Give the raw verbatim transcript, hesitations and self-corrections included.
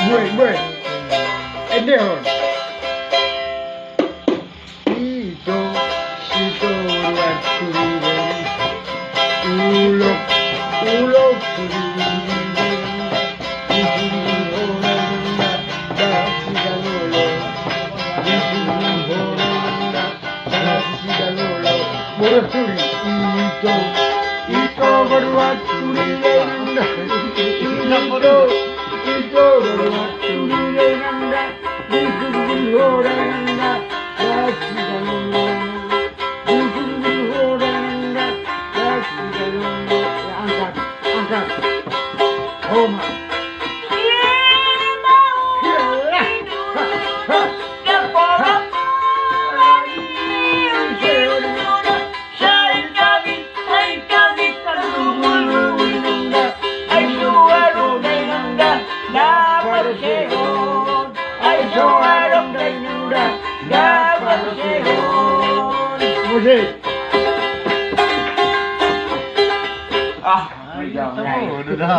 Mue, mue. Endehon. Ito, ito, ruat turi. Ulok, ulok, turi. Ito, ito, ruat turi. Ito, ito, ruat turi. Angkat, angkat. Homa. Musik. Ah, ah, iya, iya, iya.